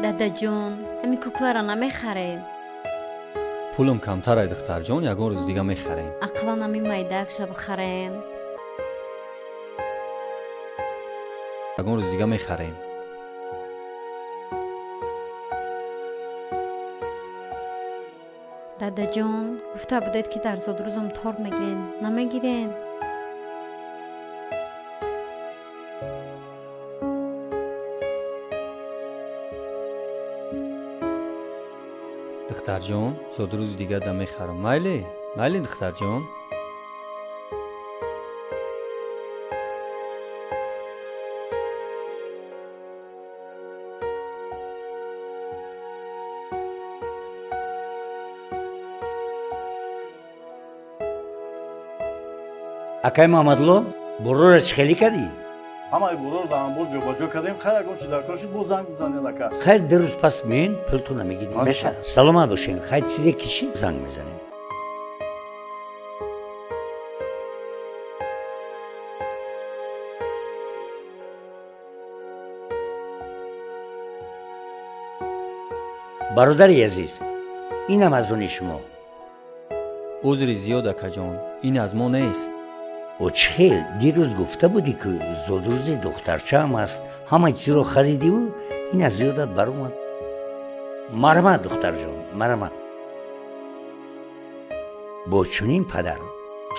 Дадаҷон, ҳамин кукларо намехаред? Пулам камтар ай, духтарҷон, ягон рӯз дига мехарем. Ақлан ҳамин майдаакша бихарем. Ягон рӯз дига мехарем. Дадаҷон, гуфта будед, ки дар зодрӯзам торт мегирен. Намегирен? Духтарҷон, зодрӯзи дига да мехарам. Майли? Майли, духтарҷон? Акай Муҳаммадло, борора чӣ хелӣ кардӣ? Ҳамаи борор дар анбор ҷобаҷо кардем. Хайр, ягон чи дар кор шуд, боз занг бизанед, ака. Хайр, 2 рӯз пас меен, пултона мегирем. Мешавад. Саломат бошен. Хайр, чизе кишид, занг мезанем. Бародари азиз, инам аз они шумо. Узри зиёд, акаҷон, ин аз мо нест. О, чӣ хел? Дирӯз гуфта будӣ, ки зодрӯзи духтарчаам аст, ҳама чизро харидиву ин аз ёдат баромад. Марҳамат, духтарҷон, марҳамат. Бо чунин падар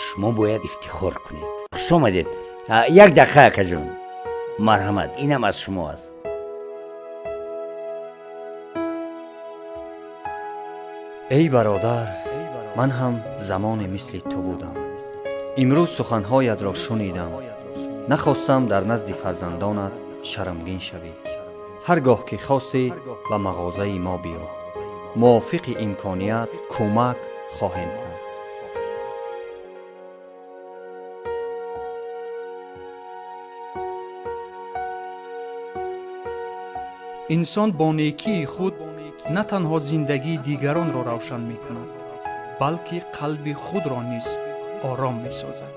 шумо бояд ифтихор кунед. Хуш омадед. Як дақиқа, акаҷон. Марҳамат, инам аз шумо аст. Эй бародар, ман ҳам замоне мисли ту будам. Имрӯз суханҳоятро шунидам, нахостам дар назди фарзандонат шармгин шавӣ. Ҳар гоҳ ки хостӣ, ба мағозаи мо биё, мувофиқи имконият кӯмак хоҳем кард. Инсон бо некии худ на танҳо зиндагии дигаронро равшан мекунад, балки қалби худро низ ором месозад.